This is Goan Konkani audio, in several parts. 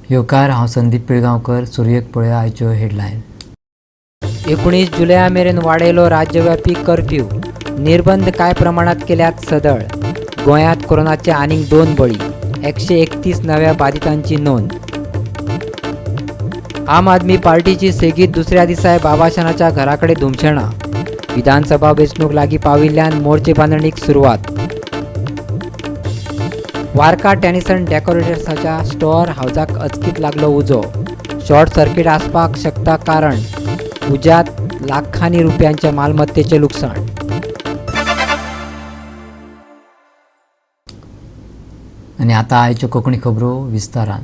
येवकार, हांव संदीप पिळगांवकर. सुरयेक पळोवया आयच्यो हेडलायन. 19 जुलया मेरेन वाडयलो राज्यव्यापी कर्फ्यू. निर्बंध कांय प्रमाणात केल्यात सदळ. गोंयांत कोरोनाचे आनीक 2 बळी. 131 नव्या बादितांची नोंद. आम आदमी पार्टीची सेगीत दुसऱ्या दिसाय बाबाशानाच्या घराकडे धुमशेणां. विधानसभा वेंचणूक लागीं पाविल्ल्यान मोर्चे बांदणीक सुरवात. वार्का टेनिसन डेकोरेटर्साच्या स्टोअर हावजाक अचकीत लागलो उजो. शॉर्ट सर्किट आसपाक शकता कारण. उज्यात लाखांनी रुपयांच्या मालमत्तेचें लुकसाण. आनी आतां आयच्यो कोंकणी खबरो विस्तारान.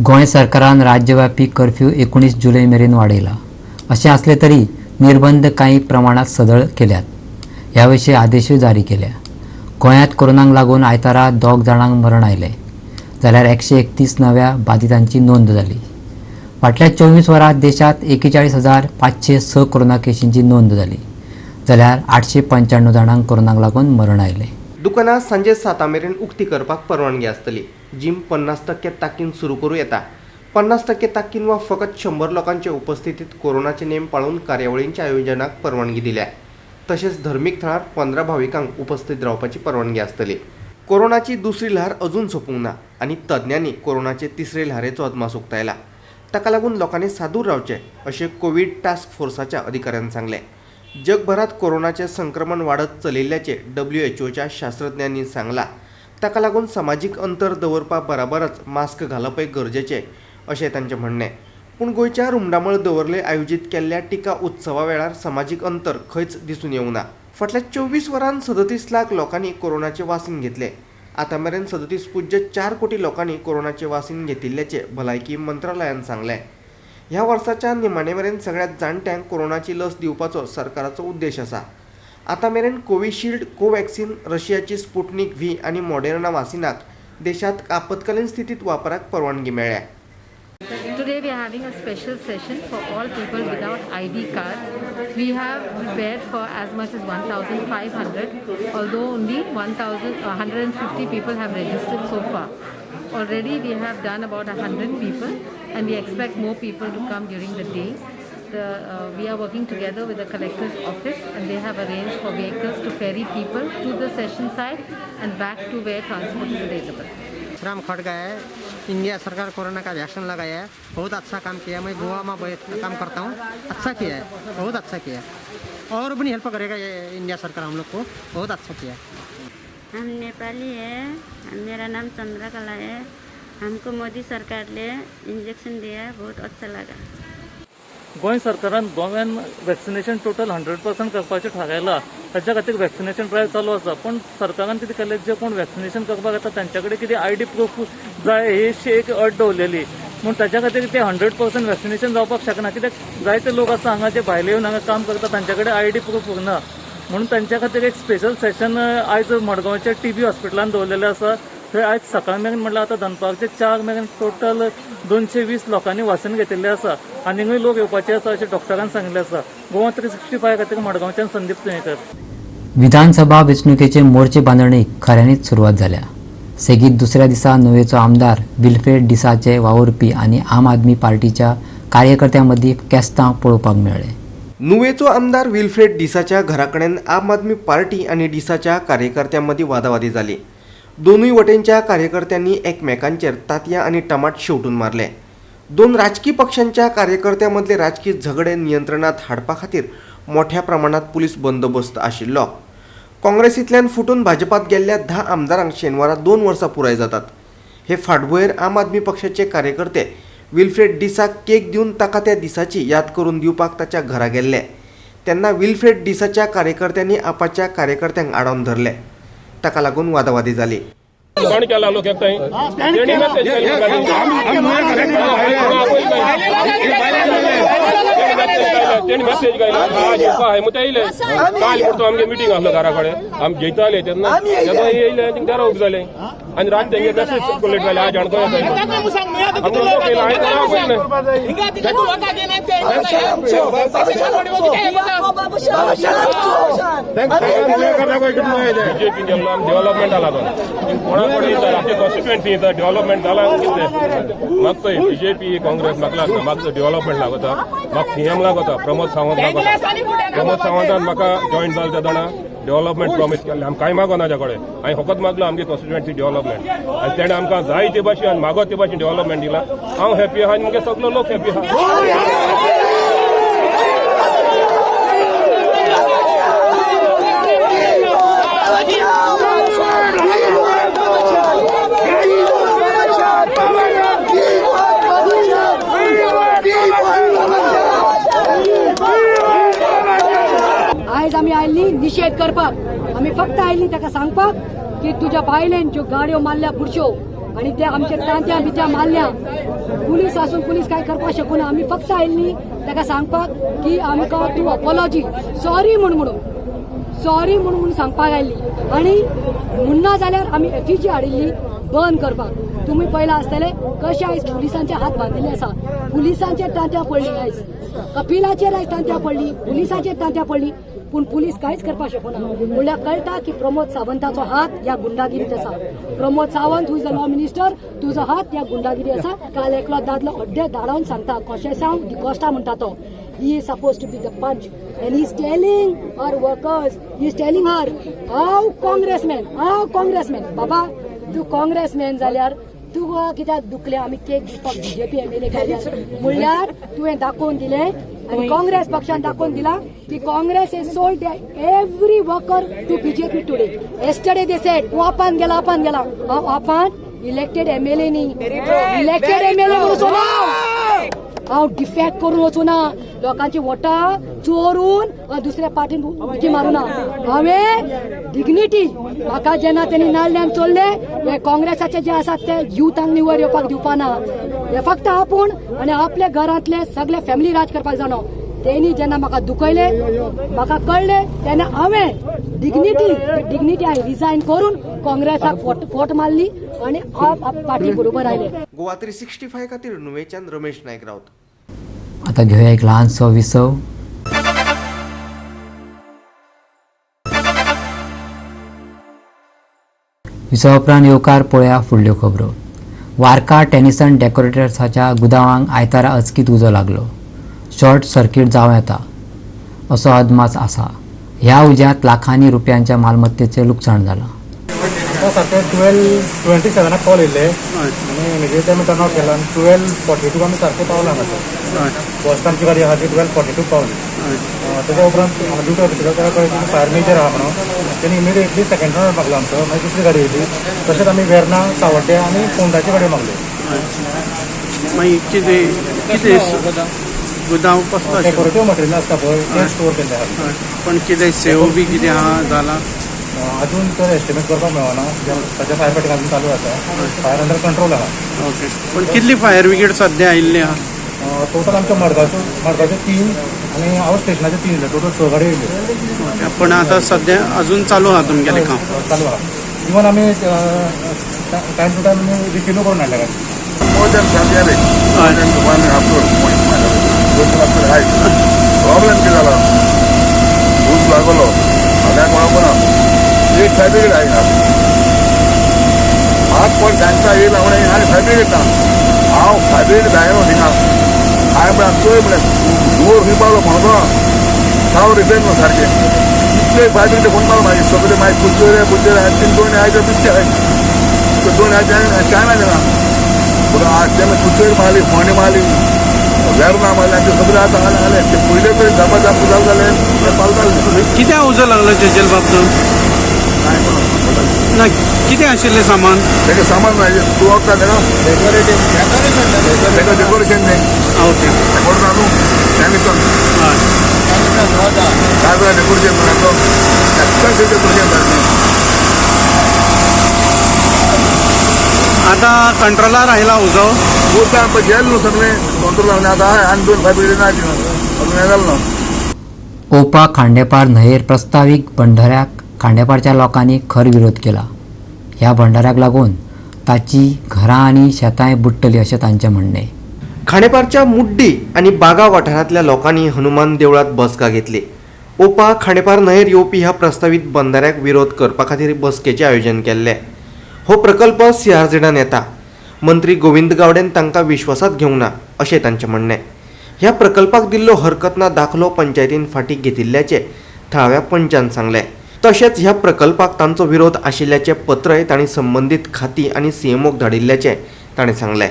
गोंय सरकारान राज्यव्यापी कर्फ्यू 19 जुलय मेरेन वाडयला. अशें आसलें तरी निर्बंध कांय प्रमाणात सदळ केल्यात. ह्या विशीं आदेशूय जारी केल्या. गोंयांत कोरोनाक लागून आयतारा दोग जाणांक मरण आयलें, जाल्यार 131 नव्या बादितांची नोंद जाली. फाटल्या 24 वरांत देशांत 41,506 कोरोना केशींची नोंद जाली, जाल्यार 895 जाणांक कोरोनाक लागून मरण आयलें. दुकानां सांजे 7 मेरेन उक्ती करपाक परवानगी आसतली. जीम 50% ताकीन सुरू करूं येता. 50% ताकीन वा फकत 100 लोकांचे उपस्थितीत कोरोनाचे नेम पाळून कार्यावळींच्या आयोजनाक परवानगी दिल्या. तशेंच धर्मीक थळार 15 भाविकांक उपस्थित रावपाची परवानगी आसतली. कोरोनाची दुसरी ल्हार अजून सोंपूंक ना आनी तज्ञांनी कोरोनाचे तिसरे ल्हारेचो अदमास उक्तायला. ताका लागून लोकांनी सादूर रावचें अशें कोवीड टास्क फोर्साच्या अधिकाऱ्यान सांगलें. जगभरात कोरोनाचें संक्रमण वाडत चलिल्ल्याचें डब्ल्यूएचओच्या शास्त्रज्ञांनी सांगलां. ताका लागून समाजीक अंतर दवरपा बराबरच मास्क घालपय गरजेचें अशें तांचें म्हणणें. पूण गोंयच्या रुमडामळ दवर्ले आयोजीत केल्ल्या टिका उत्सवा वेळार समाजीक अंतर खंयच दिसून येवंक ना. फाटल्या 24 वरांत 37 लाख लोकांनी कोरोनाचें वासीन घेतलें. आतां मेरेन 37.4 कोटी लोकांनी कोरोनाचें वासीन घेतिल्ल्याचें भलायकी मंत्रालयान सांगलें. ह्या वर्साच्या निमाणे मेरेन सगळ्या जाणट्यांक कोरोनाची लस दिवपाचो सरकाराचो उद्देश आसा. आतां मेरेन कोविशिल्ड, कोवॅक्सिन, रशियाची स्पुटनिक व्ही आनी मॉडेर्ना वासिनाक देशांत आपत्कालीन स्थितीत वापराक परवानगी मेळ्ळ्या. Today we are having a special session for all people without ID cards. We have prepared for as much as 1,500, although only 1,150 people have registered so far. Already we have done about 100 people and we expect more people to come during the day. We are working together with the collector's office and they have arranged for vehicles to ferry people to the session site and back to where transport is available. Ram Khadga है. इंडिया सरकार कोरोना का वैक्सीन लगाया है, बहुत अच्छा काम किया. मैं गोवा में बैठ काम करता हूँ. अच्छा किया है, बहुत अच्छा किया है और भी हेल्प करेगा ये इंडिया सरकार हम लोग को. बहुत अच्छा किया है. हम नेपाली है. मेरा नाम चंद्रकला है. हमको मोदी सरकार ने इंजेक्शन दिया है, बहुत अच्छा लगा. गोंय सरकारान गोव्यान वॅक्सिनेशन टोटल 100% करपाचें थारायलां. ताच्या खातीर वॅक्सिनेशन ड्रायव्ह चालू आसा. पूण सरकारान कितें केलें, जे कोण वॅक्सिनेशन करपाक येता तांच्या कडेन कितें आयडी प्रूफ जाय ही अशी एक अट दवरलेली. म्हूण ताच्या खातीर ते 100% वॅक्सिनेशन जावपाक शकना, कित्याक जायते लोक आसा हांगा जे भायले येवन हांगा काम करता, तांच्या कडेन आयडी प्रूफ उरना. म्हणून तांच्या खातीर एक स्पेशल सेशन आयज मडगांवच्या टीबी हॉस्पिटलान दवरलेलें आसा. थंय आयज सकाळ मेरेन, म्हणल्यार आतां दनपारचे 4 मेरेन टोटल 220 लोकांनी वासीन घेतिल्लें आसा. आनीकूय लोक येवपाचे आसा अशें डॉक्टरान सांगिल्लें आसा. गोवा 365 खातीर मडगांवच्यान संदीप तुयेंकर. विधानसभा वेंचणुकेचे मोर्चे बांदणीक खऱ्यांनीच सुरवात जाल्या. सेगीत दुसऱ्या दिसा नुवेचो आमदार विल्फ्रेड डिसाचे वावुरपी आनी आम आदमी पार्टीच्या कार्यकर्त्यां मदीं केस्तांव पळोवपाक मेळ्ळें. नुवेचो आमदार विल्फ्रेड डिसाच्या घरा कडेन आम आदमी पार्टी आनी डिसाच्या कार्यकर्त्यां मदीं वादावादी जाली. दोनूय वटेनच्या कार्यकर्त्यांनी एकमेकांचेर तांतयां आनी टमाट शेंवटून मारले. दोन राजकी पक्षांच्या कार्यकर्त्यां मदले राजकी झगडे नियंत्रणात हाडपा खातीर मोठ्या प्रमाणात पुलीस बंदोबस्त आशिल्लो. काँग्रेसींतल्यान फुटून भाजपात गेल्ल्या 10 आमदारांक शेनवारा 2 वर्सां पुराय जातात. हे फाटभुंयेर आम आदमी पक्षाचे कार्यकर्ते विल्फ्रेड डिसाक केक दिवन ताका त्या दिसाची याद करून दिवपाक ताच्या घरा गेल्ले तेन्ना विल्फ्रेड डिसाच्या कार्यकर्त्यांनी आपाच्या कार्यकर्त्यांक आडावन धरले. ताका लागून वादावादी जाली. कोण केला लोक एकठांय तेणी मेसेज तेणी मेसेज घायला आज येवपा हाय मग ते येयले. काल पुरतो आमगे मिटींग आसलो घरा कडेन, आमी घेयताले तेन्ना तेन्ना येयले, थिंग दारां उबे जाले. आनी रात तेंगे मेसेज सर्कुलेट जाले आज जाणकार बीजेपी गेल्लो डेव्हलपमेंट जाला तो कोणा कडेन येता आमचे कॉन्स्टिट्युएन्सी येता डेव्हलपमेंट जाला कितें म्हाका बीजेपी काँग्रेस म्हाका लागता म्हाका डेव्हलपमेंट लागता म्हाका सीएम लागता प्रमोद सावंत लागता प्रमोद सावंतान म्हाका जॉईन जाल तेदोना डेव्हलपमेंट प्रॉमीस केल्लें आमी कांय मागो ना ताच्या कडेन हांवें फकत मागलो आमगे कॉन्स्टिट्युएन्सी डेव्हलपमेंट आनी तेणें आमकां जाय ते भाशेन आनी मागो ते भाशेन डेव्हलपमेंट दिला. हांव हॅपी आहा आनी मुगे सगलो लोक हॅपी आहा. आयज आमी आयल्ली निशेध करपाक, आमी फक्त आयल्ली ताका सांगपाक की तुज्या बायलेन ज्यो गाडयो मारल्या बुरश्यो आनी ते आमचे तांत्या बित्या मारल्या, पुलीस आसून पुलीस काय करपाक शकना. आमी फक्त आयल्ली ताका सांगपाक की आमकां तूं अपॉलॉजी सॉरी म्हूण म्हणून सॉरी म्हूण म्हणून सांगपाक आयल्ली. आनी म्हणना जाल्यार आमी एफिजी हाडिल्ली बंद करपाक. तुमी पळयलां आसतलें कशें आयज पुलिसांचे हात बांदिल्ले आसा, पुलिसांचेर तांत्यां पडली, आयज कपिलाचेर आयज तांत्यां पडली, पुलिसाचेर तांत्यां पडली, पूण पुलीस कांयच करपाक शकना. म्हणल्यार कळटा की प्रमोद सावंताचो हात ह्या गुंडागिरीत आसा. Pramod Sawant who is the law minister, तुजो हात ह्या गुंडागिरी आसा. काल एकलो दादलो अड्डे धाडावन सांगता, कोशेसांव डिकोस्टा म्हणटा तो, he is supposed to be the panch and he is telling her workers, he is telling her हांव काँग्रेसमॅन, हांव काँग्रेसमॅन. बाबा तूं काँग्रेसमॅन जाल्यार तुका कित्याक दुखलें आमी केक दिवपाक बीजेपी एमएलए जाल्यार? म्हणल्यार तुवें दाखोवन दिलें आनी काँग्रेस पक्षान दाखोवन दिलां की Congress is sold every worker to BJP today. Yesterday they said तूं आपान गेला, आपान गेला. हांव आपान इलेक्टेड एमएलए न्ही, इलेक्टेड एमएलए म्हणून वचूना, हांव डिफेक्ट करून वचूना, लोकांची वोटां चोरून दुसऱ्या पार्टीन उडकी मारूना. हांवें डिग्निटी म्हाका जेन्ना तेणी नाल्ल्यान चोरले, हे काँग्रेसाचे जे आसात ते युथांक वयर येवपाक दिवपाना. हे फक्त आपूण आनी आपल्या घरांतले सगळे फॅमिली राज करपाक जाणो. तेणी जेन्ना म्हाका दुखयले, म्हाका कळ्ळें, तेन्ना हांवें डिग्निटी डिग्निटी हांवें रिजायन करून काँग्रेसाक फोट मारली आनी पार्टी बरोबर आयले. गोवा 365 खातीर नुवेच्यान रमेश नायक राऊत. आता घेऊया एक लहानसो विसव. विसवा उपरांत येवकार पळोवया फुडल्यो खबरो. वार्का टेनिसन डेकोरेटर्साच्या गुदावांक आयतारा अचकीत उजो लागलो. शॉर्ट सर्किट जावं येता असो अदमास आसा. ह्या उज्यांत लाखांनी रुपयांच्या मालमत्तेचें लुकसाण जालां. सारकें 12:27 कॉल येयल्ले आनी इमिडिएटली आमी टर्न आवट केला आनी 12:42 आमी सारके पावला हांगासर. फर्स्ट आमची गाडी आहा ती 12:42 पावली. तेच्या उपरांत हांगा ड्युटी ऑफिसर ताका कळ्ळें की फायर मेजर आहा म्हणून, तेणी इमिडिएटली सेकंड रावंड मागलो आमचो. मागीर दुसरी गाडी येयली. तशेंच आमी वेर्ना, सावड्डे आनी पोंडाची गाडी मागल्यो. मागीर कितें कितें गुदांव कसलो? डेकोरेटीव मटेरियल आसता पळय तें स्टोर केल्लें आहा. पण कितें सेव बी कितें आहा जालां? अजून तर एस्टिमेट करपाक मेळना. सद्या फायर फायटींग अजून चालू आसा. फायर अंडर कंट्रोल आहा. ओके, पण कितली फायर ब्रिगेड सद्या आयिल्ली आहा? टोटल आमच्या मडगांवच्यो 3 आनी आवट स्टेशनाच्यो 3 येयल्यो. टोटल 6 गाडयो येयल्यो. पण आतां सद्या अजून चालू आहा तुमगेलें काम? चालू आहा. इवन आमी टायम टू टायम रिफिलू करून हाडल्या गाडी. More than 70, more than 1.5 crore. Problem कितें जाला, ऊस लागलो हांगा कोणाक ना, एक फायर ब्रिगेड आयना. हात कोण सांगता येयला म्हणून आनी फायर ब्रिगेड ना. हांव फायर ब्रिगेड जायना थिंगा. हांवें म्हळ्यार चोय म्हळ्यार धुंवर खंय पावलो म्हणून हांव रिपेर न्हू सारकें इतले फायर ब्रिगेड फोन मारलो. मागीर सगळे मागीर कुचेरे कुचेरे आनी तीन दोन आयचे बिच्चे आय दोन आयचे चायना गेला. पूण आज तेन्ना कुचेर मारली, फोंडे मारली, वेर्ना मारली आनी ते सगळे आतां हाले ते पयले कडेन जापा जाप जाल जालें ते पावताले. कित्याक उजो लागलो जेजेल बाब तो? ना कितें आशिल्लें सामान? तेका सामान ना तूं वता तेका तेका डेकोरेशन न्ही. ओके, करून न्हू टॅनिसन काय डेकोरेशन एक्सपेन्सिव डेकोरेशन सारकें. आतां कंट्रोलार आयला उजो? उरता पळय गेल न्हू सगळें कंट्रोलार. आतां आनी 2 फायर ब्रिगेड ना अजून हें जालें ना. ओपा खांडेपार न्हंयेर प्रस्तावीक बंधाऱ्याक खांडेपारच्या लोकांनी खर विरोध केला. ह्या बंदाऱ्याक लागून ताची घरां आनी शेतांय बुडटलीं अशें तांचें म्हणणें. खांडेपारच्या मुड्डी आनी बागा वाठारांतल्या लोकांनी हनुमान देवळांत बसका घेतली. ओपा खांडेपार न्हंयेर येवपी ह्या प्रस्तावीत बंदाऱ्याक विरोध करपा खातीर बसकेचें आयोजन केल्लें. हो प्रकल्प सीआरझेडान येता. मंत्री गोविंद गावडेन तांकां विश्वासात घेवंक ना अशें तांचें म्हणणें. ह्या प्रकल्पाक दिल्लो हरकत ना दाखलो पंचायतीन फाटीं घेतिल्ल्याचें थळाव्या पंचान सांगलें. तशेंच ह्या प्रकल्पाक तांचो विरोध आशिल्ल्याचें पत्रय तांणी संबंदीत खाती आनी सीएमओक धाडिल्ल्याचें ताणें सांगलें.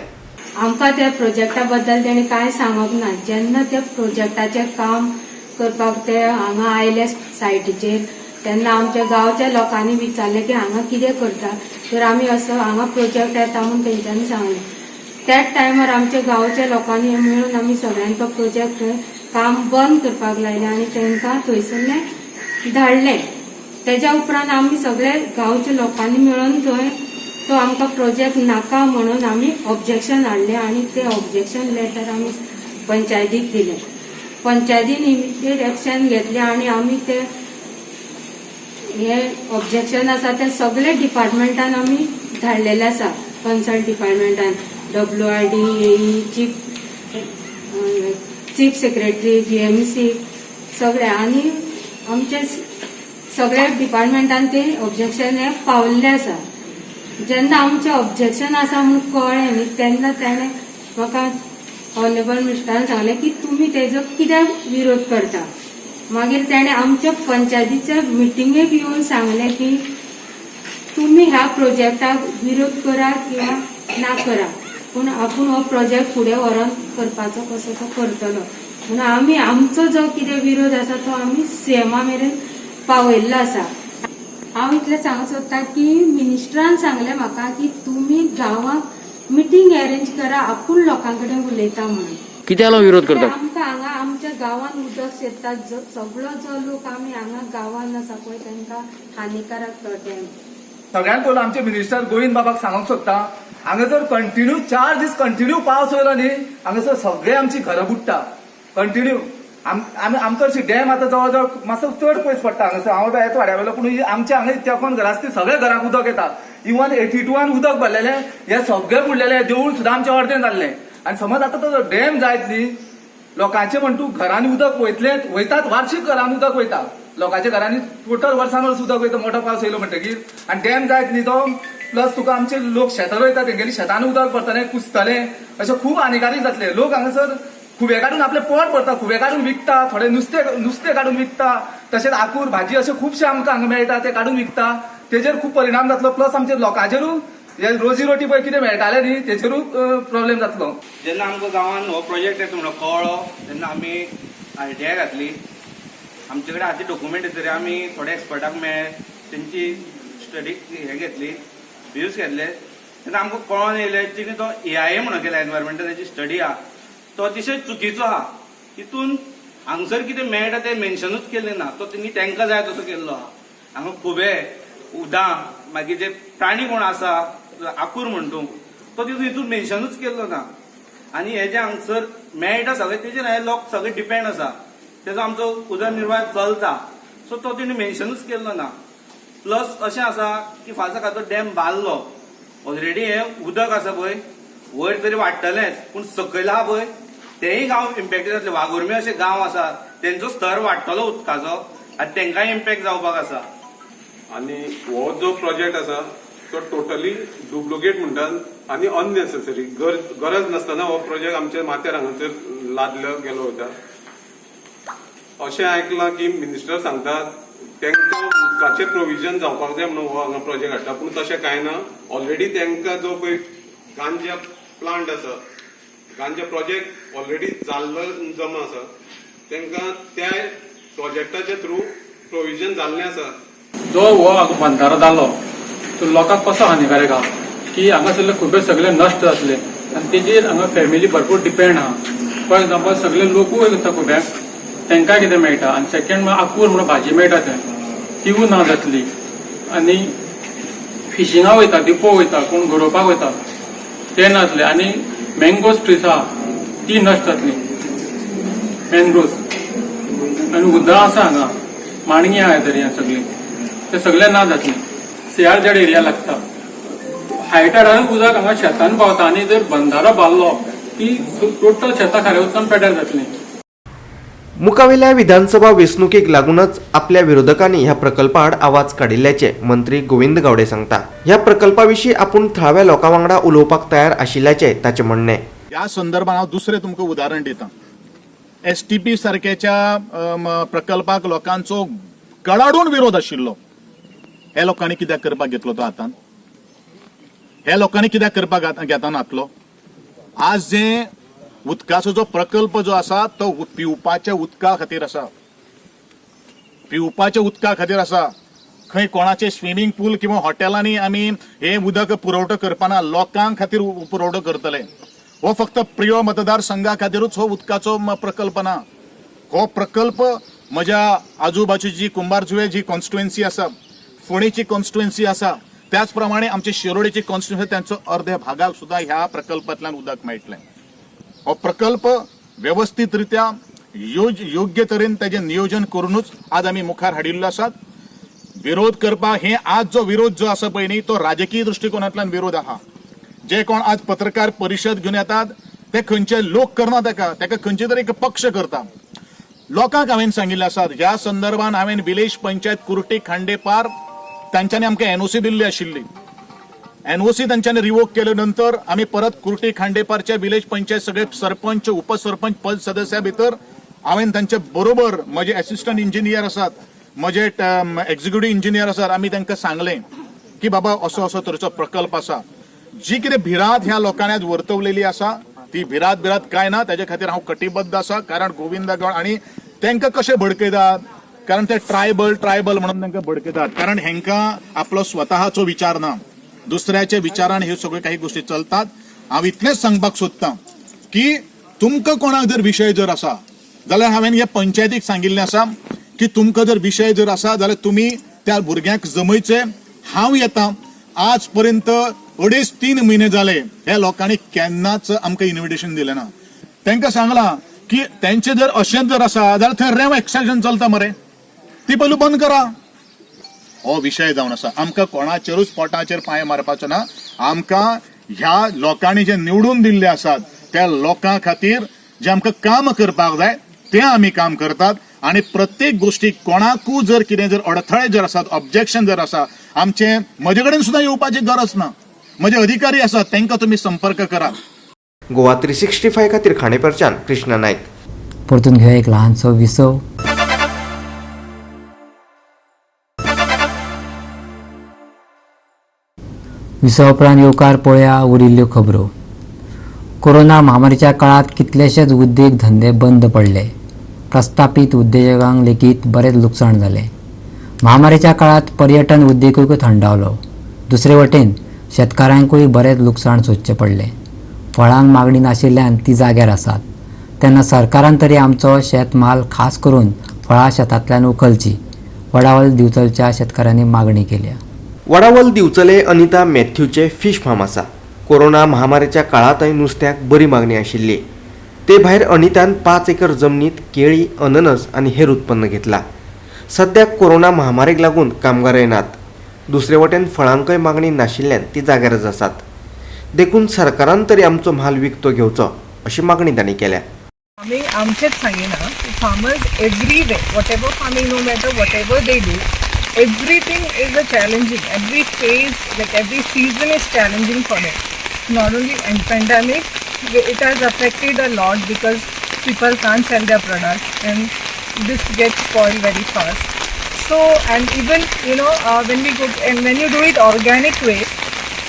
आमकां त्या प्रोजेक्टा बद्दल तेणी कांय सांगप ना. जेन्ना त्या प्रोजेक्टाचें काम करपाक ते हांगा आयले सायटीचेर तेन्ना आमच्या गांवच्या लोकांनी विचारलें की हांगा कितें करता, तर आमी असो हांगा प्रोजेक्ट येता म्हूण तेंच्यांनी सांगलें. त्याच टायमार आमच्या गांवच्या लोकांनी मेळून आमी सगळ्यांनी तो प्रोजेक्ट काम बंद करपाक लायलें आनी तांकां थंयसरलें धाडलें. तेज्या उपरांत आमी सगळे गांवच्या लोकांनी मेळून थंय तो आमकां प्रोजेक्ट नाका म्हणून आमी ऑब्जेक्शन हाडलें आनी तें ऑब्जेक्शन लेटर आमी पंचायतीक दिलें. पंचायतीन इमिडिएट एक्शन घेतलें आनी आमी ते हे ऑब्जेक्शन आसा ते सगळे डिपार्टमेंटान आमी धाडलेले आसा. कन्सर्न डिपार्टमेंटान WRD, AE, chief secretary, GMC सगळे आनी आमचे सगळ्या डिपार्टमेंटान ते ऑब्जेक्शन हे पावल्ले आसा. जेन्ना आमचें ऑब्जेक्शन आसा म्हूण कळ्ळें न्ही तेन्ना ताणें म्हाका ऑनरेबल मिनिस्टरान सांगलें की तुमी तेजो कित्याक विरोध करता. मागीर ताणें आमच्या पंचायतीच्या मिटिंगेक येवन सांगलें की तुमी ह्या प्रोजेक्टाक विरोध करा किंवा ना करा, पूण आपूण हो प्रोजेक्ट फुडें व्हरोन करपाचो कसो तो करतलो. म्हणून आमी आमचो जो कितें विरोध आसा तो आमी सीएमा मेरेन पावयल्लो आसा. हांव इतलें सांगूंक सोदता की मिनिस्टरान सांगलें म्हाका की तुमी गांवांत मिटींग अरेंज करा, आपूण लोकां कडेन उलयता म्हणून. कित्याक लागून विरोध करतात? आमकां हांगा आमच्या गांवांत उदक शेतात सगळो जो लोक आमी हांगा गांवांत आसा पळय तांकां हानिकारक तो डॅम. सगळ्यांत पयलो आमचे मिनिस्टर गोविंद बाबाक सांगूंक सोदता, हांगा जर कंटिन्यू 4 दीस कंटिन्यू पावस येयलो न्ही हांगासर सगळे आमची घरां बुडटा कंटिन्यू. आमी आमकां अशी डॅम आतां जवळ जवळ मातसो चड पयस पडटा हांगासर. हांव ह्याच वाड्या वयलो, पूण आमच्या हांगा तेंकोन घरां आसा ती सगळ्या घरांक उदक येता. इवन 82 उदक भरलेलें, हें सगळें बुडलेलें, देवूळ सुद्दां आमचें अर्दें जाल्लें. आनी समज आतां तो डॅम जायत न्ही लोकांचे म्हण तूं घरांनी उदक वयतलें, वयतात वार्षीक घरांनी उदक वयता लोकांच्या घरांनी, टोटल वर्सान वर्स उदक वयता मोठो पावस येयलो म्हणटकीर. आनी डॅम जायत न्ही तो प्लस तुका आमचे लोक शेतां रोयता तेंगेली शेतान उदक भरतलें, कुसतलें, अशें खूब हानिकारक जातलें. लोक हांगासर खुबे काडून आपले पोट भरता, खुबे काडून विकता, थोडे नुस्तें काडून विकता, तशेंच आकूर भाजी अशें खुबशें आमकां हांगा मेळटा ते काडून विकता. तेजेर खूब परिणाम जातलो. प्लस आमच्या लोकांचेरूय हे रोजी रोटी पळय कितें मेळटालें न्ही तेचेरूय प्रॉब्लेम जातलो. जेन्ना आमकां गांवांत हो प्रोजेक्ट येता म्हणून कळ्ळो तेन्ना आमी आरटीआय घातली. आमचे कडेन आतां डॉक्युमेंट तरी आमी थोडे एक्सपर्टाक मेळ्ळे, तेंची स्टडी हे घेतली, व्यूज घेतले. तेन्ना आमकां कळोन येयलें तेणी तो EIA म्हणून केला, एनवायरमेंटल तेजी स्टडी आहा तो अतिशय चुकीचो आहा. तितून हांगसर कितें मेळटा तें मेन्शनूच केल्लें ना, तो तेणी तांकां जाय तसो केल्लो आहा. हांगा खुबे उदां मागीर जे प्राणी कोण आसा आकूर म्हण तूं तो तितून हितून मेन्शनूच केल्लो ना. आनी हे जे हांगसर मेळटा सगळें तेजेर हे लोक सगळे डिपेंड आसा, तेजो आमचो उदरनिर्वाह चलता, सो तो तेणी मेन्शनूच केल्लो ना. प्लस अशें आसा की फाल्यां सकाळ तो डॅम बांदलो ऑलरेडी हें उदक आसा पळय वयर तरी वाडटलेंच, पूण सकयल आहा पळय तेय गांव इम्पॅक्टेड जातले. वाघुर्मे अशे गांव आसा तेंचो स्तर वाडटलो उदकाचो आनी तेंकांय इम्पॅक्ट जावपाक आसा. आनी हो जो प्रोजेक्ट आसा तो टोटली डुप्लिकेट म्हणटात आनी अननेसेसरी, गरज नासतना हो प्रोजेक्ट आमच्या माथ्यार हांगासर लादलो गेलो वता. अशें आयकलां की मिनिस्टर सांगतात तांकां उदकाचें प्रोविजन जावपाक जाय म्हणून हो हांगा प्रोजेक्ट हाडटा, पूण तशें कांय ना. ऑलरेडी तांकां जो पळय गांजा प्लांट आसा, गांजा प्रोजेक्ट ऑलरेडी जाल्लो जमा आसा, तांकां त्या प्रोजेक्टाच्या थ्रू प्रोविजन जाल्लें आसा. जो हो बंधारो जालो तो लोकांक कसो हानिकारक आहा की हांगासरले खुबे सगळे नश्ट जातले आनी तेजेर हांगा फॅमिली भरपूर डिपेंड आहा. फॉर एग्जाम्पल सगळे लोकूय वयता खुब्याक, तांकां कितें मेळटा. आनी सेकंड म्हळ्यार आकूर म्हणून भाजी मेळटा थंय, तिवूय ना जातली. आनी फिशिंगा वयता, दिपो वयता, कोण गरोवपाक वयता ते ना जातले. आनी मँगोज ट्रीज आहा ती नश्ट जातली, मॅनग्रोव्स. आनी उदकां आसा हांगा, माणगी आहा दर्यांत सगळी, ते सगळे ना जातले. सीआरझेड एरिया लागता. हाय टायडान उदक हांगा शेतान पावता आनी जर बंधारो बांदलो की टोटल शेतां खाऱ्या उदकान पेड्यार जातलीं. मुखावेल्या विधानसभा वेंचणुकेक लागूनच आपल्या विरोधकांनी ह्या प्रकल्पा आड आवाज काडिल्ल्याचे मंत्री गोविंद गावडे सांगता. ह्या प्रकल्पा विशीं आपूण थळाव्या लोकां वांगडा उलोवपाक तयार आशिल्ल्याचे ताचें म्हणणें. ह्या संदर्भात हांव दुसरें तुमकां उदाहरण दिता. STP सारक्याच्या प्रकल्पाक लोकांचो कडाडून विरोध आशिल्लो. हे लोकांनी कित्याक करपाक घेतलो तो हातान? हे लोकांनी कित्याक करपाक घेतान हातलो? आज जे उदकाचो जो प्रकल्प जो आसा तो पिवपाच्या उदका खातीर आसा, पिवपाच्या उदका खातीर आसा. खंय कोणाचे स्विमींग पूल किंवा हॉटेलांनी आमी हे उदक पुरवठो करपाना, लोकां खातीर पुरवठो करतले. हो फक्त प्रियो मतदारसंघा खातीरूच हो उदकाचो प्रकल्प ना. हो प्रकल्प म्हज्या आजूबाजूची कुंभारजुवे जी कॉन्स्टिट्युएन्सी आसा, फोंडेची कॉन्स्टिट्युएन्सी आसा, त्याच प्रमाणे आमचे शिरोडेची कॉन्स्टिट्युएन्सी, त्यांचो अर्ध्या भागाक सुद्धा ह्या प्रकल्पांतल्यान उदक मेळटलें. हो प्रकल्प वेवस्थीत रित्या योग्य तरेन तेजें नियोजन करूनच आज आमी मुखार हाडिल्लो आसात. विरोध करपाक हे आज जो विरोध जो आसा पळय न्ही तो राजकीय दृश्टिकोनांतल्यान विरोध आहा. जे कोण आज पत्रकार परिशद घेवन येतात ते खंयचे लोक करना, ताका ताका खंयचे तरी एक पक्ष करता. लोकांक हांवें सांगिल्लें आसात ह्या संदर्भात हांवें विलेज पंचायत कुर्टी खांडेपार तांच्यांनी आमकां एनओसी दिल्ली आशिल्ली. एनओसी तांच्यांनी रिवोक केले नंतर आमी परत कुर्टी खांडेपारच्या विलेज पंचायत सगळे सरपंच, उपसरपंच, पद सदस्या भितर हांवें तांचे बरोबर म्हजे एसिस्टंट इंजिनियर आसात, म्हजे एक्झिक्युटीव इंजिनियर आसात, आमी तांकां सांगलें की बाबा असो असो तरेचो प्रकल्प आसा. जी कितें भिरांत ह्या लोकांनी आज वर्तवलेली आसा ती भिरांत भिरांत काय ना, ताजे खातीर हांव कटिबद्ध आसा. कारण गोविंद गावडे आनी तांकां कशें भडकयतात, कारण ते ट्रायबल ट्रायबल म्हणून तांकां भडकयतात. कारण हेंकां आपलो स्वतःचो विचार ना, दुसऱ्याच्या विचारान ह्यो सगळ्यो काही गोष्टी चलतात. हांव इतलेंच सांगपाक सोदतां की तुमकां कोणाक जर विशय जर आसा जाल्यार हांवें हे पंचायतीक सांगिल्लें आसा की तुमकां जर विशय जर आसा जाल्यार तुमी त्या भुरग्यांक जमयचे, हांव येता. आज पर्यंत 2.5-3 म्हयने जाले ह्या लोकांनी केन्नाच आमकां इन्विटेशन दिलें ना. तांकां सांगलां की तेंचे जर अशेंच जर आसा जाल्यार थंय रेंव एक्सट्रॅक्शन चलता मरे, ती पयलू बंद करा. हो विशय जावन आसा. आमकां कोणाचेरूच पोटाचेर पांय मारपाचो ना. आमकां ह्या लोकांनी जे निवडून दिल्ले आसात त्या लोकां खातीर जे आमकां काम करपाक जाय तें आमी काम करतात. आनी प्रत्येक गोष्टीक कोणाकूय जर कितें जर अडथळे जर आसात, ऑब्जेक्शन जर आसा, आमचे म्हजे कडेन सुद्दां येवपाची गरज ना. म्हजे अधिकारी आसात तांकां तुमी संपर्क करात. गोवा 365 खातीर खांडेपारच्यान कृष्णा नायक. परतून घेवया एक ल्हानसो विसव. विसवा उपरांत येवकार पळया उरिल्ल्यो खबरो. कोरोना महामारीच्या काळात कितलेशेच उद्देग धंदे बंद पडले. प्रस्थापित उद्देजकांक लेगीत बरेंच लुकसाण जालें. महामारीच्या काळात पर्यटन उद्देगूय थंडावलो. दुसरे वटेन शेतकारांकूय बरेंच लुकसाण सोंसचें पडलें. फळांक मागणी नाशिल्ल्यान ती जाग्यार आसात. तेन्ना सरकारान तरी आमचो शेतमाल खास करून फळां शेतांतल्यान उखलची, वडावल दिवचलच्या शेतकारांनी मागणी केल्या. वडावल दिवचले अनिता मॅथ्यूचे फिश फार्म आसा. कोरोना महामारीच्या काळांतय नुस्त्याक बरी मागणी आशिल्ली. ते भायर अनितान 5 एकर जमनीत केळी, अननस आनी हेर उत्पन्न घेतला. सद्याक कोरोना महामारीक लागून कामगारय नात. दुसरे वटेन फळांकय मागणी नाशिल्ल्यान ती जाग्यारच आसात. देखून सरकारान तरी आमचो म्हाल विकतो घेवचो अशी मागणी तांणी केल्या. आमी आमचेच सांगिना, farmers everywhere, whatever farming, no matter whatever they do, everything is a challenging. Every phase, like every season is challenging for them. Not only in pandemic, it has affected a lot because people can't sell their products and this gets spoiled very fast. So, and even, you know, when we go and when you do it organic way,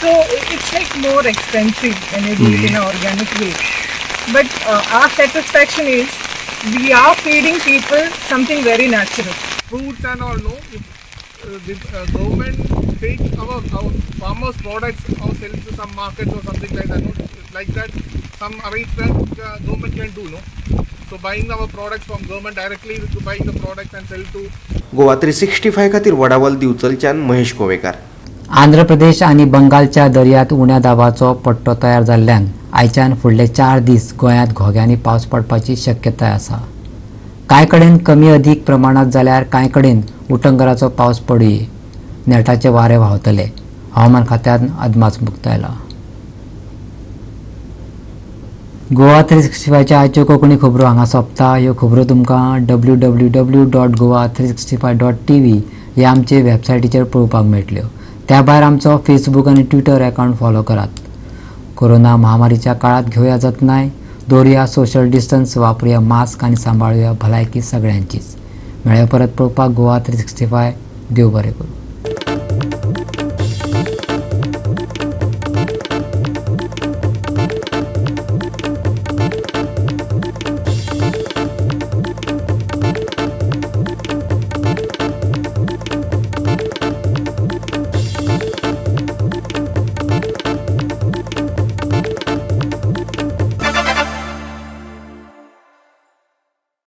so it's like more expensive when you do it in an organic way. But our satisfaction is we are feeding people something very natural. Fruits and all, no, if the government takes our farmers' products or sell to some markets or something like that, no? Like that, some arrangement government can do, no? So buying our products from government directly, to buying the products and sell to. Goa 365 खातीर वडावल दिवचलच्यान महेश गोवेकार. आंध्र प्रदेश आनी बंगालच्या दर्यांत उण्या दाबाचो पट्टो तयार जाल्ल्यान आयच्यान फुडले 4 दीस गोंयांत घोग्यांनी पावस पडपाची शक्यताय आसा. कांय कडेन कमी अदीक प्रमाणांत जाल्यार कांय कडेन उटंगराचो पावस पडुये. नेटाचे वारे व्हांवतले हवामान खात्यान अदमास उक्तायला. गोवा 365च्या आयच्यो कोंकणी खबरो हांगा सोंपता. ह्यो खबरो तुमकां www.goa365.tv ह्या आमचे वेबसायटीचेर पळोवपाक मेळटल्यो. त्या भायर आमचो फेसबूक आनी ट्विटर अकावंट फॉलो करात. कोरोना महामारीच्या काळात घेवया जतनाय, दवरुया सोशल डिस्टन्स, वापरुया मास्क आनी सांबाळुया भलायकी सगळ्यांचीच. मेळया परत पळोवपाक गोवा 365. देव बरें करूं.